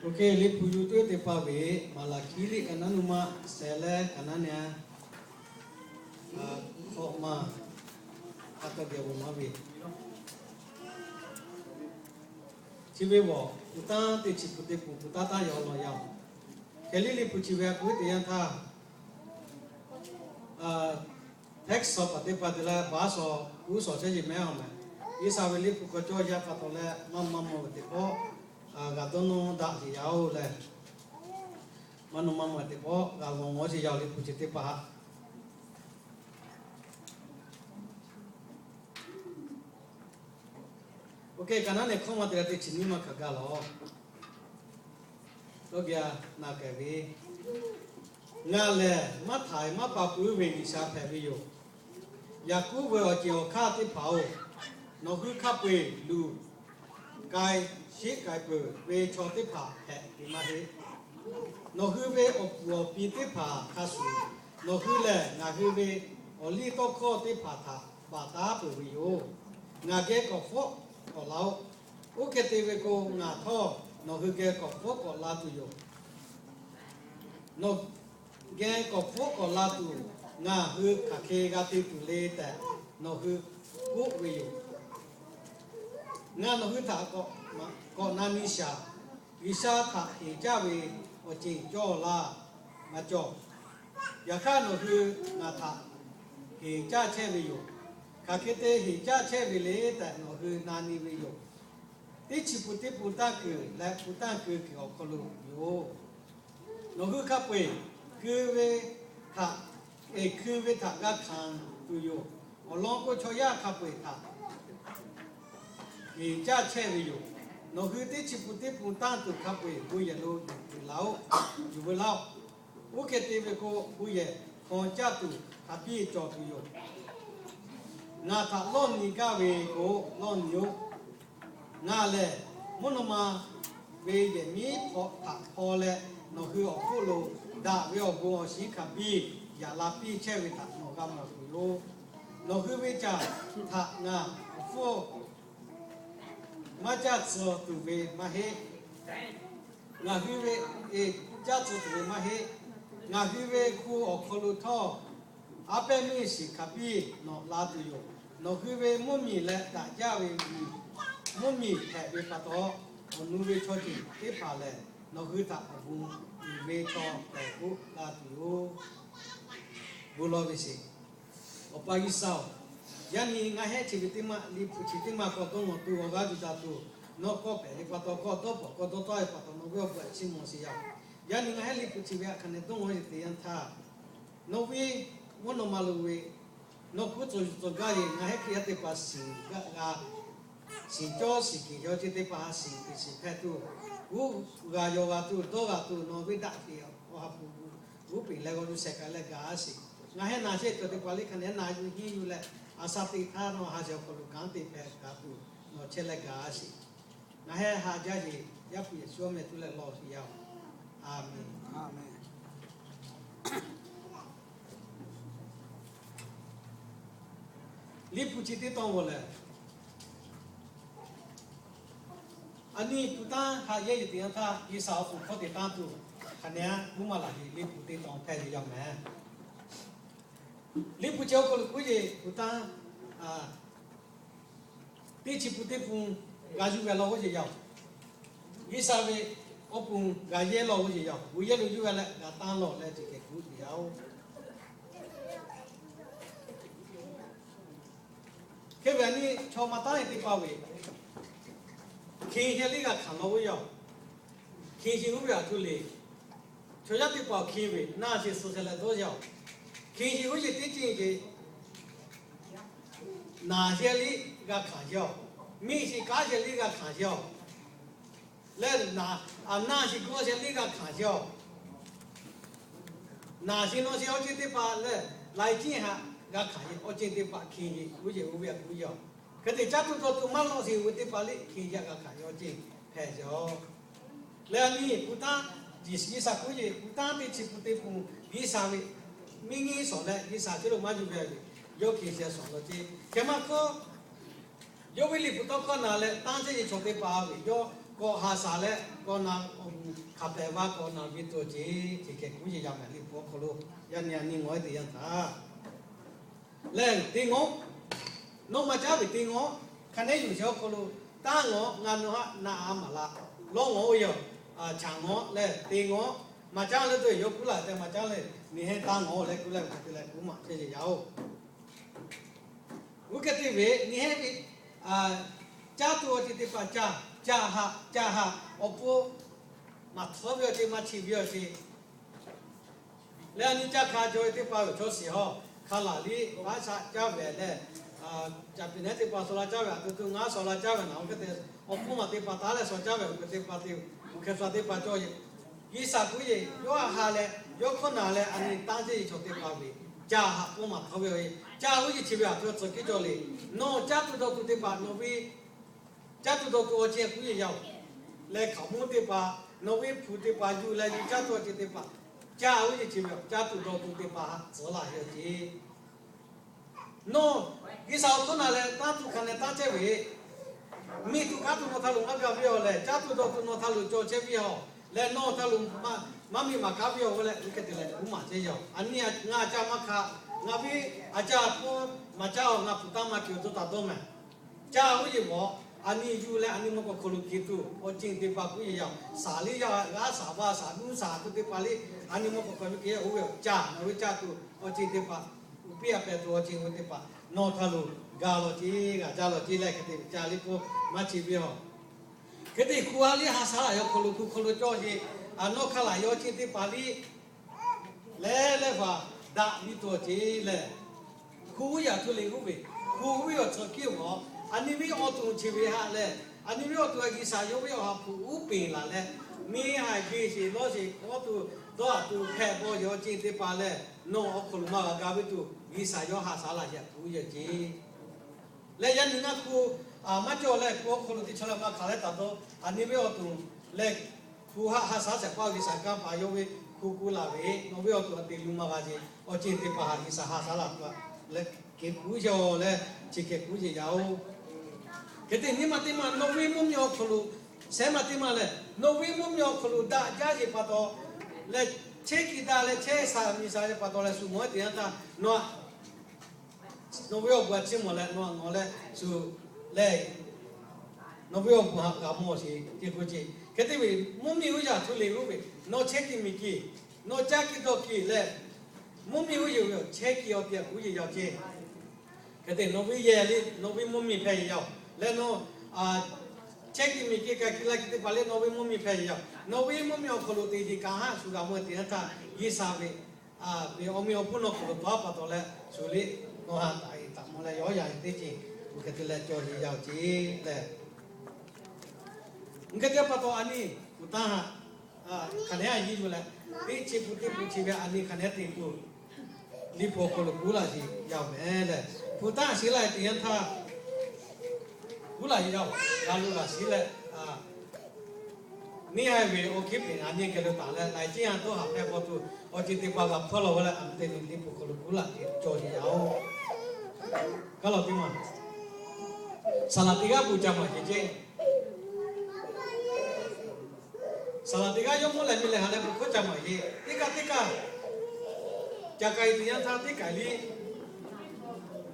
Oˇ hk'e Liꞈ hpu yuˬ tuˬ teˇ hpaˍ ve Maˍlaˍhkiˆ liꞈ ka naˉ nuˇ maˆ shehˍ leh ka naˉ nehˬ a, hk'awꞈ ma, a taw geh awˬ maˇ ve chi ve bawˬ, pun tanˇ teˇ chi pun teˇ pun pun taˇ taˇ yaw law yaˇ-oˬ. Hk'e liˇ Liꞈ hpu chi ve a k'oˆ ve teˇ yanˇ htaˇ, text sawˍ paˍ teˇ hpaˍ te leh baˆ sawˍ uˉ sawˍ chehˇ yeˬ mehˉ a mehˍ. G'uiˬsha ve Liꞈ hpu k'awꞈ cawˇ yaˇ pa taw leh maˇ maˇ mawˬ ve teˇ pawˆ g'a dawˇ nawˇ daꞈ yeˬ yaˇ-oˬ leh, maˇ nawˇ maˇ mawˬ teˇ pawˆ g'a law ngawˬ yeˬ yaˇ-oˬ Liꞈ hpu chi teˇ hpaˍ. Oˇ hk'e ka naˉ nehˬ hkawˇ maˇ te leh teˇ chi nyiˇ maˇ hkanˍ gaˇ lawˬ. Oˇ geh na kehˬ ve, Ngaˬ lehˬ maˇ htaiˍ maˇ pa puiˉ ve G'uiˬsha hpehꞈ ve yoˬ. Yaˍkoˆ ve awˬ ceˬ awˬ hk'aˇ teˇ hpaˍ-oˬ, nawˬ hui hk'a peu-eˬ luˬ k'ai sheˆ k'ai peuˬ ve chaw teˇ hpaˍ hpehꞈ ve maˇ heˆ. Nawˬ hui ve awˬ puˍ awˬ pi teˇ hpaˍ hk'a shuˍ, nawˬ hui lehˬ ngaˬ hui ve awˬ liˇ tawˇ hkawˇ teˇ hpaˍ htaꞈ baˬ taˉ peuˬ ve yoˬ. Ngaˬ geh kawꞈ hpfuhˆ k'awꞈ la-oˆ. Oˇ hk'e te ve k'o, ngaˬ htawˇ nawˬ hui geh kawꞈ hpfuhˆ k'awꞈ la tuˬ yoˬ. Nawˬ geh kawꞈ hpfuhˆ k'awꞈ la tuˬ, ngaˬ hui hk'aˬ hk'e g'a te tuˬ le tehꞈ nawˬ hui k'oˆ ve yoˬ. Ngaˬ nawˬ hui htaꞈ k'awꞈ na nyi shaˍ. G'uiˬsha htaꞈ heˍ caˇ ve awˬ ceˬ cawˬ laˇ maˇ cawˬ. Yaꞈ hk'aˇ nawˬ hui ngaˬ htaꞈ heˍ caˇ chehˇ ve yoˬ. Hk'aˬ hk'e te heˍ caˇ chehˇ ve le tehꞈ nawˬ hui na nyi ve yoˬ. Teˇ chi pun teˇ pun tanˇ kuiˬ leh pun tanˇ kuiˬ kuiˬ awˬ hk'aw lo yoˬ. Nawˬ hui hk'a peu-eˬ hkui ve htaꞈ, eˬ, hkui ve htaꞈ g'a hkanˍ tuˬ yoˬ. Awˬ lawn k'o, chaw yaˇ hk'a peu-eˬ htaꞈ heˍ caˇ chehˇ ve yoˬ. Nawˬ hui teˇ chi pun teˇ pun tanˇ tuˬ hk'a peu-eˬ bon yehˬ lo yuˬ ve laˇ-oˆ, yuˬ ve laˇ-oˆ. Oˇ hk'e te ve k'o, bon yehˬ hkaw caˇ tuˬ hk'a biˇ cawˬ tuˬ yoˬ. Ngaˬ htaꞈ lawˇ nyi gaˇ ve k'o, lawˇ nyi-oˆ. Ngaˬ lehˬ mvuhˇ naw ma ve yehˬ miˉ hk'aw htaꞈ hpaw leh, nawˬ hui awˬ hk'oˆ lo daꞈ ve awˬ bon awˬ shinˉ hk'a biˇ yaꞈ la piˇ chehˇ ve htaꞈ nawˬ g'a mawˬ tuˬ yoˬ. Nawˬ hui ve caˬ htaꞈ ngaˬ awˬ hpfuhˇ maˇ caˇ tcuh tuˬ ve maˇ heˆ. Ngaˬ hui ve, eˬ, caˇ tcuh tuˬ ve maˇ heˆ. Ngaˬ hui ve hku awˬ hk'aw lo htawˇ, aˉ pehˉ meuˇ shiˍ hk'a biˇ nawˬ la tuˬ yoˬ. Nawˬ hui ve mvuhˇmiˬ leh daꞈ jaˇ ve mvuhˇmiˬ hpehꞈ ve pa taw, awˬ nu ve chaw ceuˬ teˇ hpaˍ lehˬ nawˬ hui htaꞈ awˬ bon uiˍ ve chaw hpehꞈ k'oˆ la tuˬ yoˬ. Bon lawˬ ve sheˍ. Awˬ pa G'uiˬsha-oˬ, yaˇ nyi ngaˬ hehˉ chi ve teˇ maˇ Liꞈ hpu chi teˇ maˇ k'awꞈ dawˇ nawˬ tuˬ awˬ g'aˇ tuˬ daꞈ tuˬ, nawˬ kawˆ pehꞈ ve pa taw kawˆ dawˇ pawˍ kawˆ dawˇ tawˆ ve pa taw nawˬ ve awˬ bon chiˇ mvuh sheˍ yaˇ-oˬ. Yaˇ nyi ngaˬ hehˉ Liꞈ hpu chi ve a hk'aˬ nehˬ dawˇ nawˬ ve teˇ yanˇ htaˇ, nawˬ ve mvuhˇ naw ma lo ve nawˬ kuˉ tcuh yuˬ tcuh gaˇ ve ngaˬ hehˉ Hkriꞈ yaˇ teˇ hpaˍ shiˍ gaˇ g'a shiˍ cawˇ shiˍ keꞈ yaw ceh teˇ hpaˍ ha shiˍ keꞈ shiˍ hpehꞈ tuˬ, g'uˇ g'a yaw g'a tuˬ dawˇ g'a tuˬ nawˬ ve daꞈ keꞈ awˬ ha hpu g'uˇ peˬ leh g'aw yuˬ sheh k'ai leh gaˬ a sheˍ. Ngaˬ hehˉ na shehˆ cawˬ teˇ hpaˍ liˇ hk'a nehˬ na yuˬ henˇ yuˬ leh, a sha teꞈ htaˇ nawˬ ha sheˍ awˬ hk'aw lo kanˉ te hpehꞈ gaˬ tuˬ nawˬ chehˇ leh gaˬ a sheˍ. Ngaˬ hehˉ ha jaˇ sheˍ. Yaˇ hpu Yeˍsuˆ awˬ meh tu leh lawˬ sheˍ yaˇ-oˬ. A menˬ. Liꞈ hpu chi teˇ tawn g'aw lehˬ, a nyi pun tanˇ haꞈ yehˇ yeˬ teꞈ yanˇ htaˇ G'uiˬsha awˬ pon hkawˇ te tanˇ tuˬ, hk'aˬ nehˬ a mvuhˇ maˍ laˬ ve Liꞈ hpu teˇ tawn hpehꞈ ve yaˇ mehˍ. Liꞈ hpu chi awˬ hk'aw lo k'oˆ yeˬ pun tanˇ teˇ chi pun teˇ pun g'a yuˇ ve law g'oˇ yeˬ yaˇ-oˬ. G'uiˬsha ve awˬ pon g'a yehˇ law g'oˇ yeˬ yaˇ-oˬ. Bon yehˇ lo yuˇ g'a leh g'a tanˇ lawˬ leh ceh kehˬ kuˉ te yaˇ-oˬ. Hk'e ve a nyi chaw ma taˉ e teˇ hpaˍ ve hkeˇ sheˍ liˇ g'a hkanˍ law g'oˇ yaˇ-oˬ. Hkeˇ sheˍ g'oˇ ve a htoꞈ le. Chaw yaˇ teˇ hpaˍ hkeˇ ve naˬ sheˍ suh sheˍ leh dawˇ yaˇ-oˬ. Hkeˇ sheˍ g'oˇ yeˬ teˇ ceuˬ ce naˬ sheˍ liˇ g'a hkanˍ yaˇ-oˬ. Miˬ sheˍ kanˉ sheˍ liˇ g'a hkanˍ yaˇ-oˬ. Leh a naˬ sheˍ g'aw sheˍ liˇ g'a hkanˍ yaˇ-oˬ. Naˬ sheˍ naw sheˍ awˬ ceuˬ teˇ hpaˍ leh laiˬ ciˇ haꞈ g'a hkanˍ yaˇ awˬ ceuˬ teˇ hpaˍ hkeˇ sheˍ g'oˇ yeˬ g'oˇ ve a htoꞈ yaˇ-oˬ. Hk'e te caˇ tuˬ dawˇ tuˬ maˇ lawꞈ sheˍ ve teˇ hpaˍ liˇ hkeˇ yaˇ g'a hkanˍ yaˇ awˬ ceuˬ hpehꞈ yaˇ-oˬ. Leh a nyi pun tanˇ G'uiˬsha k'oˆ yeˬ pun tanˇ teˇ chi pun teˇ pun G'uiˬsha ve miˇ nyiˇ shawˍ leh G'uiˬsha ceuˬ lo maˇ yuˬ ve a ve yawˇ hkeˇ sheˍ shawˍ law ce. Hk'e maˇ hkawˇ Yawˇ ve liꞈ hpu tawˇ hkawˇ na leh tanˇ chehˇ ve chaw teˇ hpaˍ ve yawˇ k'awꞈ ha shaˍ leh k'awꞈ na, hk'aˬ hpehꞈ va k'awꞈ na ve tuˬ awˬ ceˬ, chi hk'e kuˉ yeˬ yaˇ mehˍ liꞈ hpu awˬ hk'aw lo yaˇ nyi a nyi ngawˬ-e teˇ yanˇ htaˇ lehˬ, teˇ ngawˬ, nawˬ maˇ caˉ ve teˇ ngawˬ, hk'a nehˉ yuˬ shehˍ awˬ hk'aw lo, taˇ ngawˬ ngaˬ nawˬ haꞈ na a maˍ laˇ. Lawˇ ngawˬ oˇ yawˬ, chaꞈ ngawˬ leh teˇ ngawˬ, maˇ caˉ leh tuˬ yawˇ kuˉ laˇ tehꞈ maˇ caˉ leh, nyi hehnˇ taˇ ngawˬ leh kuˉ leh hk'e te leh kuˉ maˬ chehˇ ve yaˇ-oˬ. Oˇ hk'e te ve nyi hehnˇ ve caˇ tuˬ awˬ ceˬ teˇ hpaˍ caˇ, caˇ haꞈ, caˇ haꞈ awˬ pon maˇ htawˇ ve awˬ ceˬ, maˇ chi ve awˬ ceˬ leh, a nyi caˇ hk'a jaw ve teˇ hpaˍ ve chaw shiˍ hawˇ hk'a laˬ liˇ vaˉ shaˆ caˇ ve leh, caꞈ piˍ nehˉ teˇ hpaˍ shaw la caˇ ve, a to to ngaˉ shaw la caˇ ve naˬ, oˇ hk'e te awˬ hpfuhˇ maˬ teˇ hpaˍ taˉ leh shaw caˇ ve, oˇ hk'e teˇ hpaˍ te, oˇ hk'e sha teˇ hpaˍ cawˇ ve, G'uiˬsha kuˉ yeˬ yawˇ a ha leh yawˇ hkawˇ na leh a nyi tanˇ chehˇ ve chaw teˇ hpaˍ ve caˇ haꞈ pon maˇ htawˇ ve awˬ ceˬ, caˇ uˉ yeˬ chi ve a htoꞈ tcuhˍ kiˇ cawˬ le. Nawˬ caˇ tuˬ dawˬ tuˬ teˇ hpaˍ nawˬ ve caˇ tuˬ dawˬ tuˬ awˬ ceˬ kuˉ yeˬ yaˇ-oˬ. Leh hkaoˍmonˇ teˇ hpaˍ, nawˬ ve hpu teˇ hpaˍ yuˬ leh yuˬ caˇ tuˬ awˬ ceˬ teˇ hpaˍ, caˇ uˉ yeˬ chi ve caˇ tuˬ dawˬ tuˬ teˇ hpaˍ haꞈ tcuhˍ laˇ ve awˬ ceˬ. Nawˬ G'uiˬsha awˬ hkawˇ na leh tanˇ tuˬ hk'a nehˉ tanˇ chehˇ ve, miˬ tuˬ kanˉ tuˬ nawˬ htaꞈ loˍ maˇ gaˬ ve awˬ lehˬ, caˇ tuˬ dawˬ tuˬ nawˬ htaꞈ loˍ cawˬ chehˇ ve awˬ lehˬ, nawˬ htaꞈ loˍ maˇ miˬ maˇ kanˉ ve awˬ g'aˇ leh oˇ hk'e te leh kuˉ maˬ chehˇ yaˇ-oˬ. A nyi ngaˬ a caˇ maˇ hk'a, ngaˬ ve a caˇ a hpfuhˇ maˇ caˇ-oˬ, ngaˬ hpu tanˇ maˇ cawˬ dawˇ taˍ dawˇ mehˍ. Caˇ uˉ yeˬ mawˬ, a nyi yuˬ leh a nyi mawˇ k'awꞈ hk'aw lo keu tuˬ awˬ ceˬ teˇ hpaˍ kuˉ yeˬ yaˇ-oˬ. Shaˍ liˇ yaˇ g'aˇ shaˍ vaˇ shaˍ nuˇ shaˍ hk'e teˇ hpaˍ liˇ a nyi mawˇ k'awꞈ hk'aw lo keu yaˇ-oˬ ve awˬ caˇ, nawˬ ve caˇ tuˬ awˬ ceˬ teˇ hpaˍ, uˉ peˇ a pehˍ tuˬ awˬ ceˬ ve teˇ hpaˍ nawˬ htaꞈ loˍ gaˬ lawˬ ceˇ, g'a jaˇ lawˬ ceˇ leh hk'e te caˇ liˇ k'o maˇ chi ve awˬ hk'e te hku a liˇ ha shaˍ laˇ yaˇ awˬ hk'aw lo hku hk'aw lo cawˇ yeˬ, a nawˬ hk'a laˬ yaˇ awˬ ceˬ teˇ hpaˍ liˇ leh leh faˍ daꞈ viˇ tuˬ awˬ ceˬ lehˬ, hku uˉ yaꞈ htu le g'uˇ ve, hku uˉ ve awˬ tcuhˍ kiˇ-oˬ. A nyi ve awˬ to chi ve haꞈ lehˬ, a nyi ve awˬ to a G'uiˬsha yawˇ ve awˬ ha hpu uˉ peˬ laˬ leh, miˇ haiˬ biˇ sheˍ lawˇ sheˍ k'awˇ tuˬ dawˇ haꞈ tuˬ hpehꞈ bawˬ yeˬ awˬ ceˬ teˇ hpaˍ lehˬ, nawˬ awˬ hk'aw lo maˇ g'a gaˇ ve tuˬ G'uiˬsha yawˇ ha shaˍ laˇ yaˇ hpu uˉ yaꞈ ceˇ. Leh yaˇ nyi ngaˇ hku maˇ cawˬ leh hpu awˬ hk'aw lo teˇ chaw leh maˇ hk'aˬ leh taˍ dawˇ, a nyi ve awˬ to leh hpu haꞈ ha shaˍ shehˍ hpaˇ G'uiˬsha kanˇ paˍ yawˇ ve hku ku laˬ ve, nawˬ ve awˬ to a te lu maˇ g'a ceˇ. Awˬ ceˬ teˇ hpaˍ haꞈ G'uiˬsha ha shaˍ laˇ tuˬ leh keu kuˉ yaw leh chi hk'e kuˉ yeˬ yaˇ-oˬ. Hk'e te nyi ma teˇ ma nawˬ ve mvuhˇ miˬ awˬ hk'aw lo, shehˍ ma teˇ ma lehˬ nawˬ ve mvuhˇ miˬ awˬ hk'aw lo daꞈ jaˇ yeˬ pa taw leh, chehˇ kiˬ daꞈ leh chehˇ sha miˬ sha yeˬ pa taw leh shu mawˬ e teˇ yanˇ htaˇ nawˬ nawˬ ve awˬ bon a ciˉ mawˬ leh nawˬ a ngawˬ leh shu leh, nawˬ ve awˬ bon haꞈ g'a mawˬ sheˍ ce k'o ce. Hk'e te ve mvuhˇ miˬ uˉ yaꞈ htu le g'uˇ ve, nawˬ chehˇ kiˬ miˬ kiˬ, nawˬ caˇ kiˬ dawˬ kiˬ leh, mvuhˇ miˬ uˉ yeˬ ve chehˇ kiˬ awˬ te a kuˉ yeˬ yaˇ ce. Hk'e te nawˬ ve yehˬ le nawˬ ve mvuhˇ miˬ hpehꞈ yeˬ yaˇ-oˬ leh nawˬ chehˇ kiˬ miˬ kiˬ ka kiˬ la kiˬ teˇ hpaˍ leh nawˬ ve mvuhˇ miˬ hpehꞈ yeˬ yaˇ-oˬ. Nawˬ ve mvuhˇ miˬ awˬ hk'aw lo te yeˬ kaꞈ haˉ shu g'a mawˬ e teˇ yanˇ htaˇ G'uiˬsha ve awˬ meꞈ awˬ hponˇ nawˬ hk'aw lo tawˇ a pa taw leh shu le, nawˬ haꞈ taꞈ e taꞈ mawˬ leh yawˇ yaꞈ teˇ ceuˬ, oˇ hk'e te leh cawˬ yeˬ yaˇ-oˬ ce leh, oˇ hk'e te pa taw a nyi hpu tanˇ haꞈ hk'aˬ nehˉ a yiˇ yuˬ leh, teˇ chi hpu teˇ hpu chi ve a nyi hk'aˬ nehˉ te tuˬ liꞈ hpu awˬ hk'aw lo kuˉ laˇ sheˍ yaˇ-oˬ mehˍ leh, hpu tanˇ sheˍ laˇ teˇ yanˇ htaˇ kuˉ laˇ sheˍ yaˇ-oˬ, g'a lo laˬ sheˍ leh, neˇ haiˬ ve awˬ hkiˉ peꞈ a nyi geh lo taˍ leh laiˬ ceˇ a dawˇ haꞈ hpehˇ paw tuˬ awˬ ceˬ teˇ hpaˍ g'a hpawˇ law ve leh, a nyi teˇ nyi liꞈ hpu hk'aw lo kuˉ laˇ cawˬ sheˍ yaˇ-oˬ. Kaˇ lawˬ teˇ maˬ, saˍ laˍ teˇ g'aˇ bon ca maˍ yeˬ ceˇ. Saˍ laˍ teˇ g'aˇ yawˇ mawˇ lehˬ miˬ lehˬ ha leh bon hkawˇ ca maˍ yeˬ. Teˇ kaˆ teˇ kaˆ ca k'ai teˇ yanˇ htaˇ teˇ kaꞈ liˇ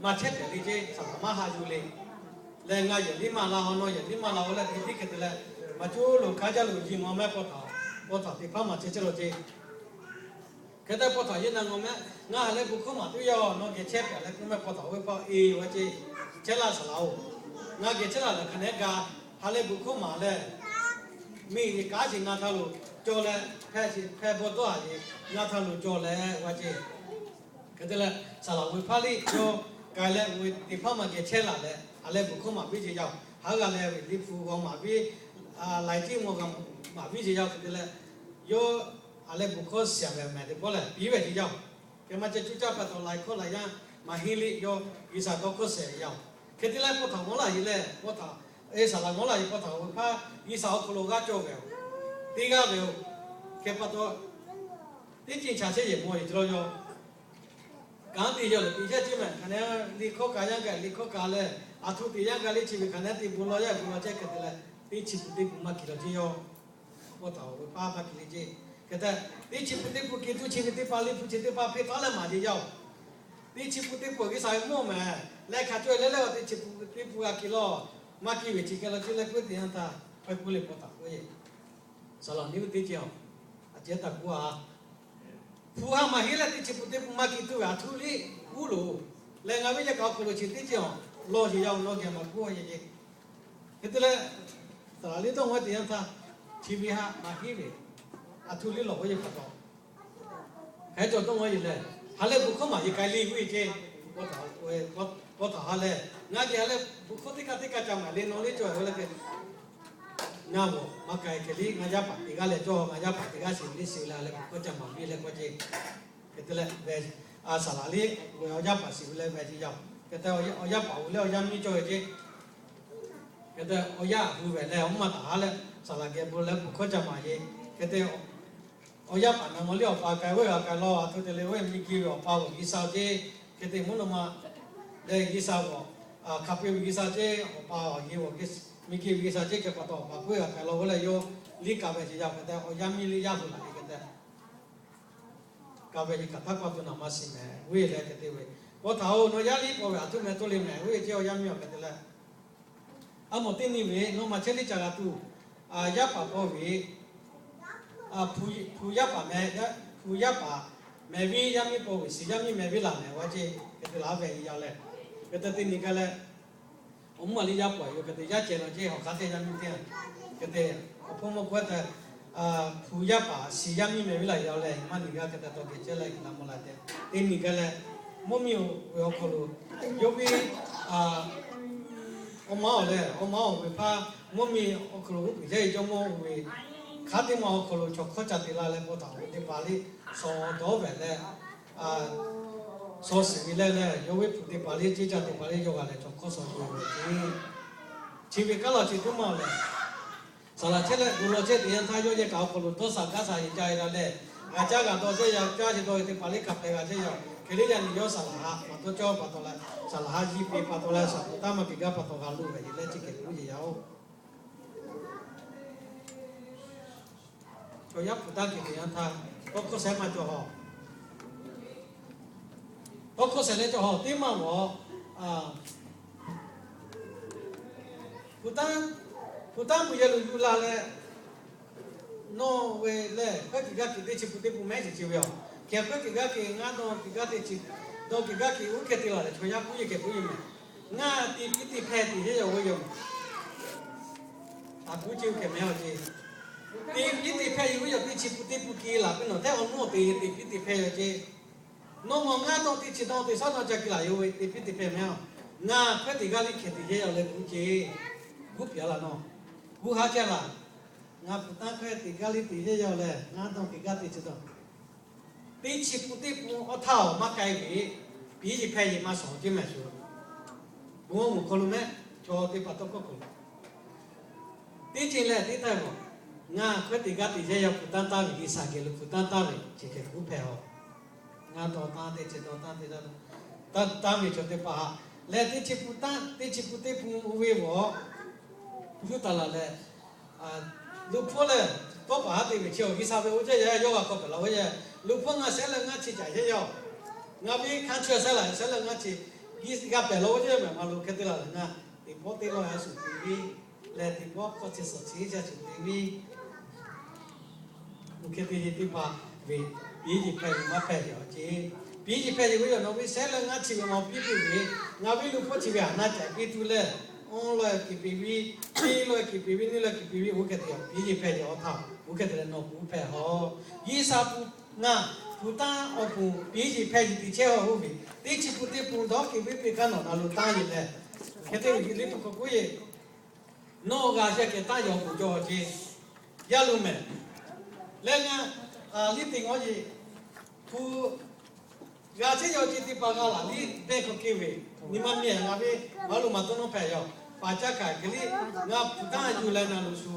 maˇ chehˇ pehˍ le ceˇ. Saˍ laˍ maˇ ha yuˬ le. Lehˬ ngaˬ yehˬ liˇ maˇ la, awˬ nawˬ yehˬ liˇ maˇ la-o leh teˇ hk'e te leh, maˇ coˇ loˬ hkanˉ jaˇ loˬ yiˇ ngawˬ mehˆ paw htaꞈ, paw htaꞈ teꞈ hpaˇ maˍ chehˇ chehˇ law ceˇ. Hk'e te paw htaꞈ yehˬ na ngawˬ mehˆ, ngaˬ ha leh bon hkawˇ maˍ tuˬ yaˇ-oˬ, nawˬ geh chehˇ pehˍ leh k'oˆ mehˆ paw htaꞈ oˇ ve hpaˇ e-oˬ a ceˇ. Chehˇ laˇ saˍ laˍ-oˬ, ngaˬ geh chehˇ laˇ lehˬ hk'aˬ nehˉ ga, ha leh bon hkawˇ maˍ leh, miˬ yeˬ kaˉ sheˍ ngaˬ htaˇ lo cawˬ leh, hpehˇ sheˍ hpehˇ bawˇ dawˇ haꞈ yeˬ ngaˬ htaˇ lo cawˬ leh g'a ceˇ. Hk'e te leh, saˍ laˍ ve hpaˇ liˇ yawˇ k'ai leh ve teˇ hpaˇ maˇ geh chehˇ laˬ leh, ha leh bon hkawˇ maˍ viˇ jeˬ yaˇ-oˬ. Haˉ g'a leh ve liꞈ hpu g'aw maˍ viˇ, laiˬ ceˇ mawˬ g'a maˍ viˇ jeˬ yaˇ-oˬ. Hk'e te leh, yawˇ ha leh bon hkawˇ shiˍ ve mehˍ teˇ pawˆ lehˬ piˇ ve jeˬ yaˇ-oˬ. Hk'e maˇ ceh cuˇ caˇ pa taw laiˬ hkawˇ laiˬ yaˇ maˇ henˇ liˇ yawˇ G'uiˬsha tawˇ hkawˇ shiˍ ve yaˇ-oˬ. Hk'e te leh paw htaꞈ mawˇ laˇ yeˬ leh paw htaꞈ, e saˍ laˍ mawˇ laˇ yeˬ paw htaꞈ ve hpaˇ G'uiˬsha awˬ hk'aw lo g'aˇ cawˇ ve-oˬ, teˇ g'aˇ ve-oˬ. Hk'e pa taw, teˇ ceuˬ chaꞈ chehˇ yehˬ mawˬ yeˬ ce law yaˇ-oˬ. Kanˉ te yaˇ lehˬ te chehˇ ceˇ mehˍ. Hk'aˬ nehˉ liꞈ hkawˇ kaꞈ yaˇ gaˬ liꞈ hkawˇ kaꞈ lehˬ, Aˬ htoꞈ teꞈ yanˇ gaˇ le, chi ve hk'aˬ naˉ te bon lawˬ yaˇ bon lawˬ chehˇ hk'e te leh, teˇ chi pun teˇ pun maˇ kiˬ lawˬ ceˇ yaˇ. Pawˇ htaꞈ awˬ ve paˉ maˇ kiˬ le ceˇ. Hk'e te, teˇ chi pun teˇ pun kiˬ tuˬ chi ve teˇ hpaˍ liꞈ hpu chi teˇ hpaˍ hpeꞈ taˉ leh maˍ ceˇ yaˇ-oˬ. Teˇ chi pun teˇ pun G'uiˬsha ve mawˇ mehˍ leh hk'a caweh leh leh, teˇ chi pun teˇ pun g'a kiˬ lawˬ, maˇ kiˬ ve chi hk'e lawˬ ceˇ leh k'oˆ teꞈ yanˇ htaˇ hk'e k'oˆ le pawˇ htaꞈ k'oˆ ve, Saˍ laꞈ neˇ ve teˇ ceuˬ-oˬ, a ceh taˇ k'oˆ-a. Hpu ha maˇ heˆ leh teˇ chi pun teˇ pun maˇ kiˬ tuˬ ve aˬ htoꞈ liꞈ k'oˆ loˬ. Leh ngaˬ ve yaˇ kaꞈ awˬ hk'aw lo chi teˇ ceuˬ-oˬ, lawˬ yeˬ yaˇ-oˬ, nawˬ geh maˇ k'oˆ-a yeˬ ceˇ. Hk'e te leh, Saˍ laꞈ liꞈ dawˇ ngaw teꞈ yanˇ htaˇ, chi ve ha maˇ heˆ ve, aˬ htoꞈ liꞈ lawˬ k'oˆ yeˬ pa taw, hk'e cawˬ dawˇ ngaw yeˬ leh, ha leh bon hkawˇ maˍ yeˬ k'ai le k'oˆ ve ceˇ. Pawˇ htaꞈ ha leh, ngaˬ geh ha leh bon hkawˇ teˇ kaˇ teˇ kaˇ ca maˍ le nawˬ liꞈ cawˬ ve le hk'e, ngaˬ g'awˬ maˇ k'ai hk'e liꞈ ngaˬ yaˇ paˍ teˇ g'aˇ leh cawˬ, ngaˬ yaˇ paˍ teˇ g'aˇ shiˍ ve liꞈ shiˍ ve leh ha leh bon hkawˇ ca maˍ ve le k'oˆ ceˇ. Hk'e te leh, Saˍ laꞈ liꞈ ve awˬ yaˇ paˍ shiˍ ve leh ve ceˇ yaˇ-oˬ. Hk'e te, awˬ yaˇ paˍ oˬ leh awˬ yaˇ miˇ cawˬ ve ceˇ. Hk'e te, awˬ yaˇ hui ve leh awˬ maˇ taˍ ha leh Saˍ laꞈ geh bon leh bon hkawˇ ca maˍ yeˬ. Hk'e te, awˬ yaˇ paˍ naˬ maw liꞈ awˬ pa k'ai ve g'a k'ai lawˬ, aˬ htoꞈ te leh oˇ miˬ guiˬ ve awˬ pa g'awˬ G'uiˬsha ceˇ. Hk'e te mvuhˇ naw ma leh G'uiˬsha g'awˬ, hk'a peu-eˬ ve G'uiˬsha ceˇ, awˬ pa awˬ yeˬ g'awˬ, miˬ guiˬ ve G'uiˬsha ceˇ hk'e pa taw awˬ pa k'oˆ g'a k'ai lawˬ ve leh yawˇ liꞈ kaꞈ ve ceˇ yaˇ-oˬ. Hk'e te, awˬ yaˇ miˇ liꞈ yaˇ hui laꞈ ve hk'e te kaꞈ ve ceˇ, hkaˍ htaˇ k'aw tuˬ naˬ maˇ shiˍ mehˍ ve leh hk'e te ve, pawˇ htaꞈ-oˬ, nawˬ yaˇ liꞈ k'oˆ ve aˬ htoꞈ meh toˇ le mehˍ ve ceˇ, awˬ yaˇ miˇ-oˬ. Hk'e te leh, a mawˬ teˇ nyi ve naw ma chehˇ liꞈ ca g'a tuˬ, yaˇ paˍ paw ve, hpu yaˇ paˍ meh, hpu yaˇ paˍ mehˍ ve yaˇ miˇ paw ve shiˍ yaˇ miˇ meh ve laˬ mehˍ g'a ceˇ. Hk'e te laˬ ve yaˇ leh, hk'e te teˇ nyi gaˇ leh, awˬ mvuhˇ maˬ liꞈ yaˇ paˍ yoˬ. Hk'e te yaˇ ceh law ceˇ, awˬ hk'aˇ teˇ yaˇ miˇ teˇ, hk'e te, awˬ hpawˇ mawˇ k'oˆ-a te, hpu yaˇ paˍ shiˍ yaˇ miˇ meh ve laˬ yaˇ leh maˇ nyi gaˇ hk'e te taw geh chehˇ leh la mawˬ la te, teˇ nyi gaˇ leh, mvuhˇ miˬ ve awˬ hk'aw lo yawˇ ve awˬ ma-oˬ leh awˬ ma-oˬ ve hpaˇ mvuhˇ miˬ awˬ hk'aw lo g'uˇ peˬ jaˇ ve jawˇmawˇ-oˬ ve hk'aˬ teˇ ma awˬ hk'aw lo chaw hkawˇ ca te la leh pawˇ htaꞈ awˬ teˇ pa liꞈ shawˍ dawˉ ve leh, shawˍ shiˍ ve leh leh yawˇ ve hpu teˇ pa liꞈ ceˇ ca teˇ pa liꞈ yawˇ g'a leh chaw hkawˇ shawˍ ve ceˇ. Chi ve kaˉ law chi teˇ maˇ-oˬ leh, Saˍ laꞈ chehˇ leh bon lawˬ chehˇ teꞈ yanˇ htaˇ yawˇ yehˬ kaꞈ awˬ hk'aw lo dawˇ shaˍ gaˇ shaˍ yeˬ ca-e la leh, g'a caˇ g'a dawˇ chehˇ yaˇ caˇ chi dawˇ ve teˇ pa liꞈ kaꞈ hpehꞈ g'a chehˇ yaˇ. Hk'e liꞈ yaˇ nyi yawˇ Saˍ laꞈ ha pa taw cawˇ pa taw leh, Saˍ laꞈ ha yiˇ peꞈ pa taw leh shaˍ hpu taˇ maˇ peꞈ gaˇ pa taw g'a loˬ ve yeˬ leh chi hk'e k'oˆ yeˬ yaˇ-oˬ. Chaw yaˇ hpu taˇ kehˬ teꞈ yanˇ htaˇ, tawˇ hkawˇ shehˍ maˇ cawˬ hawˬ. Tawˇ hkawˇ shehˍ leh cawˬ hawˬ teˇ maˇ g'awˬ, hpu taˇ, hpu taˇ mvuhˇ yehˬ lo yuˬ la leh, nawˬ ve lehˬ hkawehˇ kiˬ gaˇ kiˬ teˇ chi pun teˇ pun mehˉ shiˍ chi ve yoˬ. Hk'e hkawehˇ kiˬ gaˇ kiˬ ngaˇ dawˇ kiˬ gaˇ teˇ chi, dawˇ kiˬ gaˇ kiˬ uˉ hkeh te laˬ leh chaw yaˇ k'oˆ yeˬ hkeh k'oˆ yeˬ mehˍ. Ngaˇ te piˉ te hpehˇ te yehˇ yaw ve yoˬ. Aˬ kuˉ ceˇ uˉ hkeh mehˉ-a ceˇ. Te piˉ te hpehˇ yeˬ ve yoˬ. Teˇ chi pun teˇ pun kehˬ laˬ piˇ nawˬ hteˇ awˬ nawˉ te te piˉ te hpehˇ yaw ceˇ. Nawˬ mawˬ ngaˇ dawˇ teˇ chi dawˇ teˇ shaˉ dawˇ ca kehˬ laˬ yoˬ ve te piˉ te hpehˇ mehˉ-a. Ngaˇ hkawehˇ teˇ g'aˇ liˇ hkeh te yehˇ yaw leh kuˉ ceˇ. Kuˉ piˇ-a laˬ nawˬ. Kuˉ haˉ chehˇ laˬ. Ngaˇ hpu taˇ hkawehˇ teˇ g'aˇ liˇ te yehˇ yaw leh ngaˇ dawˇ teˇ g'aˇ teˇ chi dawˇ teˇ chi pun teˇ pun awˬ htaˇ-oˬ maˇ k'ai ve, piˉ yeˬ hpehˇ yeˬ maˇ shawˍ ceˇ mehˍ shuˍ. Bon mvuhˇ hk'aw lo mehˉ, chaw teˇ hpaˍ tawˇ hkawˇ k'oˆ teˇ ceuˬ leh teˇ htaˇ-oˬ, ngaˇ hkawehˇ teˇ g'aˇ te yehˇ yaw hpu tanˇ taˍ ve, G'uiˬsha geh lo hpu tanˇ taˍ ve chi hkeh kuˉ hpehˇ-a. Ngaˇ dawˇ tanˇ teˇ chi dawˇ tanˇ teˇ, tanˇ ve chaw teˇ hpaˍ haꞈ leh teˇ chi pun tanˇ teˇ chi pun teˇ pun oˇ ve g'awˬ, yuˇ taˍ laˬ leh, luˬ hpawˇ lehˬ, tawˇ paˍ haˉ te ve chi awˬ G'uiˬsha ve oˇ ceˇ yaˇ yawˇ g'a hk'aw pehˬ laˬ ve yaˇ. Luˬ hpawˇ ngaˇ shehˉ leh ngaˇ chi caꞈ yehˇ yaˇ-oˬ. Ngaˬ ve hkanˇ chaweh shehˉ laˬ shehˉ leh ngaˇ chi g'a pehˬ laˬ ve ceˇ mehˍ ma lo hk'e te laˬ leh ngaˇ teˇ pawˆ teˇ lawˇ yaˇ shuˍ te ve leh teˇ pawˆ hkawˇ chi suhˍ chi ca shuˍ te ve Oˇ hk'e te ve teˇ hpaˍ ve, piˉ yeˬ hpehˇ ve maˇ hpehˇ ve awˬ ceˇ. Piˉ yeˬ hpehˇ ve yoˬ. Nawˬ ve shehˉ leh ngaˇ chi ve maw piˇ tuˬ ve, ngaˬ ve luˬ hpawˇ chi ve aˬ na caiˍ piˇ tuˬ leh, awˬ lawˬ kiˍ piˍ ve, teˇ lawˬ kiˍ piˍ ve, nyiˇ lawˬ kiˍ piˍ ve, oˇ hk'e te piˉ yeˬ hpehˇ ve awˬ htaˇ, oˇ hk'e te leh nawˬ kuˬ hpehˇ haw. G'uiˬsha hpu ngaˬ hpu tanˇ awˬ pon piˉ yeˬ hpehˇ yeˬ te chehˇ haw oˇ ve, teˇ chi pun teˇ pun dawˇ hk'e ve peˇ kaˇ nawˬ na lo tanˇ yeˬ leh, hk'e te ve liꞈ hpu hk'aw k'oˆ yeˬ Nawˬ g'a sheh kehˬ taˇ yaw k'oˍ cawˬ ceˇ. Yaˇ lo mehˍ. Leh ngaˬ liˇ teˇ ngawˬ yeˬ hpu g'a chehˇ yaw ceˇ teˇ hpaˍ g'a laˬ liˇ pehˇ hk'aw keu ve, nyi ma mehˍ ngaˬ ve maˇ lo maˇ dawˇ nawˇ hpehꞈ yaw. Paˍ caˇ hkaˍ hk'e liˇ ngaˬ hpu tanˇ yuˬ leh na lo shu,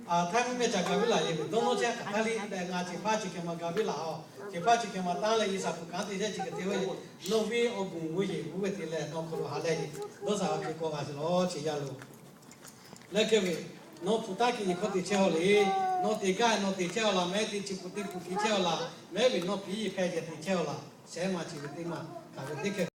htaiˇ mvuhˇ mehˆ ca gaˬ ve laˬ yeˬ ve dawˇ nawˇ chehˇ hk'aˬ htaˇ liˇ leh ngaˬ ceˬ hpaˇ ceˬ kehˬ ma gaˬ ve laˬ haw. Cheˬ paˇ chi hk'e maˍ taˉ leh G'uiˬsha hpu kanˉ te chehˇ chi hk'e te ve, nawˬ ve awˬ guˬ g'uˇ yeˬ g'uˇ ve te leh nawˬ hk'aw lo ha lehˬ ve dawˇ sha a hk'e k'awꞈ g'a sheˍ lawˬ. Chi yaˇ lo leh hk'e ve, nawˬ hpu taˇ ke nyi hkawˇ te chehˇ a le. Nawˬ te gaˇ nawˬ te chehˇ a laˬ, mehˉ te chi hpu te hpu te chehˇ a laˬ, mehˉ ve nawˬ piˇ hpehˇ ceh te chehˇ a laˬ, shehˉ ma chi ve teˇ maˬ kaꞈ ve teˇ hkeh